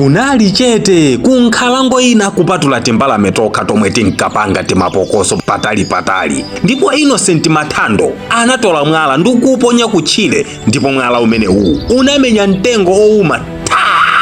Kunali chete ku nkhalango ina kupatula timbalame tokha tomwe tinkapanga timapokoso patali-patali. Ndipo Innocent Mathando anatola mwala ndi kuuponya kutchire, ndipo mwala umenewu unamenya mtengo owuma ta,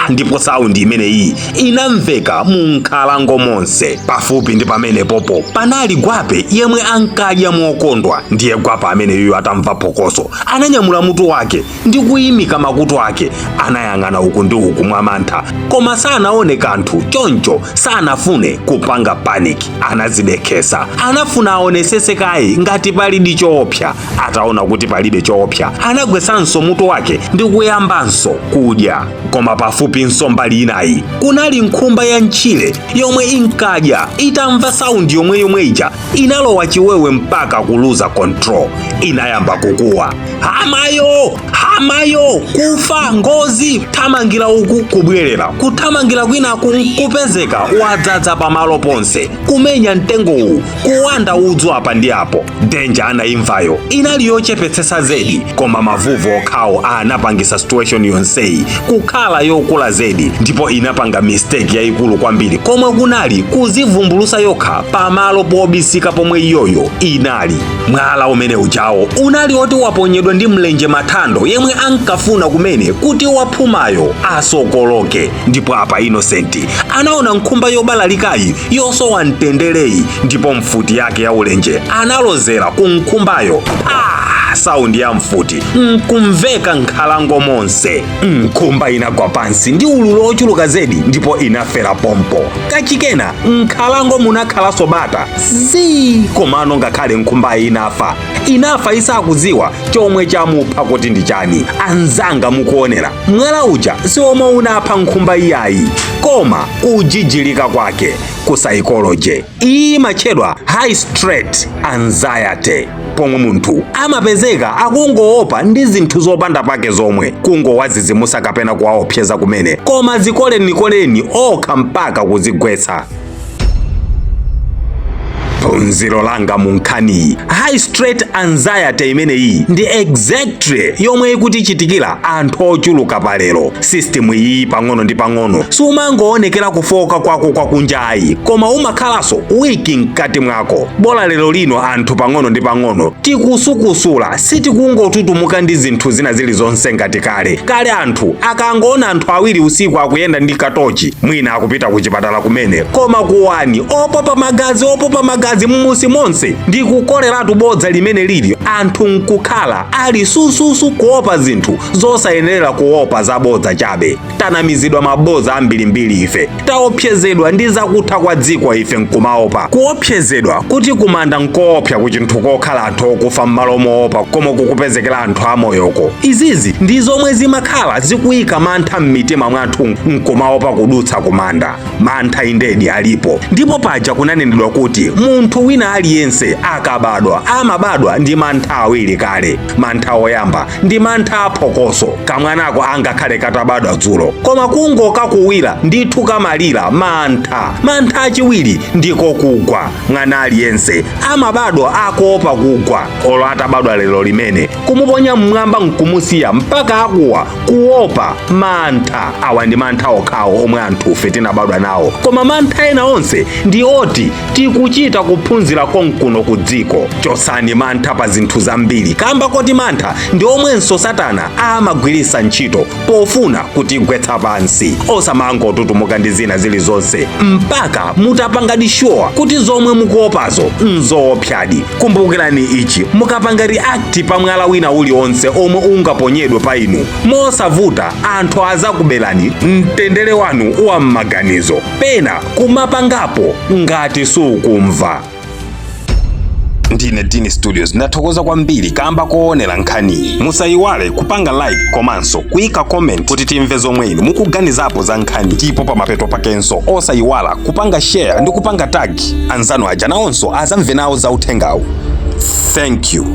ndipo sound imeneyi inamveka mu nkhalango monse. Pafupi ndi pamene popo panali gwape yemwe ankadya mokondwa. Ndiye gwape ameneyo atamva phokoso ananyamula mutu wake ndi kuyimika makutu ake, anayang'ana uku ndi uku mwamantha, koma sanaone kanthu. Choncho sanafune kupanga panic, anazidekhesa, anafuna aonesese kaye ngati palidi choopsa. Ataona kuti palibe choopsa, anagwesanso mutu wake ndi kuyambanso kudya. Koma pafupi mbali inayi kunali nkhumba ya mtchire yomwe inkadya. Itamva sound yomwe yomwe ija, inalowa chiwewe mpaka kuluza control. Inayamba kukuwa, "Hamayo, hamayo, kufa, ngozi!" Thamangira uku, kubwerera, kuthamangira kwinaku, kupezeka wadzadza pamalo ponse, kumenya mtengowu, kuwanda udzu apa ndi apo. Danger anayimvayo inali yochepetsetsa zedi, koma mavuvu okhawo anapangisa situation yonseyi kukhala yokula zedi, ndipo inapanga mistake yayikulu kwambiri, komwe kunali kuzivumbulusa yokha pamalo pobisika pomwe iyoyo inali. Mwala umene ujawo unali oti waponyedwa ndi mlenje Mathando yemwe ankafuna kumene kuti waphumayo asokoloke. Ndipo apa Innocent anaona nkhumba yobalalikayi, yosowa mtendereyi, ndipo mfuti yake ya ulenje analozera ku nkhumbayo. Pa sound ya mfuti nkumveka nkhalango monse. Nkhumba inagwa pansi ndi ululu ochuluka zedi, ndipo inafera pompo. Kachikena nkhalango munakhalanso bata zii. Komano ngakhale nkhumbayi inafa, inafa isakudziwa chomwe chamupha kuti ndi chani. Anzanga mukuonera, mwala uja si omwe unapha nkhumba iyayi, koma kujijilika kwake ku psychology. Iyi imatchedwa high stress anxiety, pomwe munthu amapezeka akungoopa ndi zinthu zopanda pake zomwe kungowazizimusa kapena kuwaopseza kumene, koma zikolenikoleni okha mpaka kuzigwetsa. Phunziro langa mu nkhaniyi, high stress anxiety imeneyi ndi exactly yomwe ikutichitikira anthu ochuluka palero. System iyi pang'ono ndi pang'ono sumangoonekera kufoka kwako kwakunjayi, koma umakhalanso weak mkati mwako. Bola lero lino anthu pang'ono ndi pang'ono tikusukusula, sitikungotutumuka ndi zinthu zina zilizonse ngati kale. Kale anthu akangoona anthu awiri usiku akuyenda ndi katochi, mwina akupita kuchipatala kumene, koma kuwani, opopa magazi, opopa magazi mmusi monse, ndi kukoleratu bodza limene lili. Anthu nkukhala ali sususu kuopa zinthu zosayenera kuopa, zabodza chabe. Tanamizidwa mabodza ambirimbiri ife, taopsezedwa ndi zakutha kwa dziko, ife nkumaopa. Kuopsezedwa kuti kumanda nkoopsa, ku chinthu kokhala anthu okufa m'malo moopa koma kukupezekera anthu amoyoko. Izizi ndi zomwe zimakhala zikuyika mantha m'mitima mwathu, nkumaopa kudutsa kumanda. Mantha indedi alipo, ndipo paja kunanenedwa kuti munthu wina aliyense akabadwa amabadwa ndi mantha awiri kale. Mantha oyamba ndi mantha aphokoso. Kamwanako angakhale katabadwa dzulo, koma kungokakuwira ndithu kamalira mantha. Mantha achiwiri ndiko kugwa. Mwana aliyense amabadwa akuopa kugwa, olo atabadwa lero limene, kumuponya mmwamba nkumusiya mpaka akuwa kuopa mantha. Awa ndi mantha okhawo omwe anthufe tinabadwa nawo, koma mantha ena onse ndi oti tikuchita kuphunzira konkuno ku dziko. Chosani mantha pa zinthu zambiri, kamba koti mantha ndi omwenso Satana amagwiritsa ntchito pofuna kutigwetsa pansi. Osamangotutumuka ndi zina zilizonse mpaka mutapangadi sure kuti zomwe mukuopazo nzoopsadi. Kumbukirani ichi: mukapanga react pa mwala wina uliwonse omwe ungaponyedwe pa inu mosavuta, anthu azakuberani mtendere wanu wa m'maganizo, pena kumapangapo ngati sukumva. Ndine Dini Studios, ndathokoza kwambiri kamba koonera nkhaniyi. Musayiwale kupanga like komanso kuyika comment kuti timve zomwe inu mukuganizapo za nkhani. Ndipo pamapeto pakenso osayiwala kupanga share ndi kupanga tag anzanu aja, nawonso azamve nawo za uthengawu. Thank you.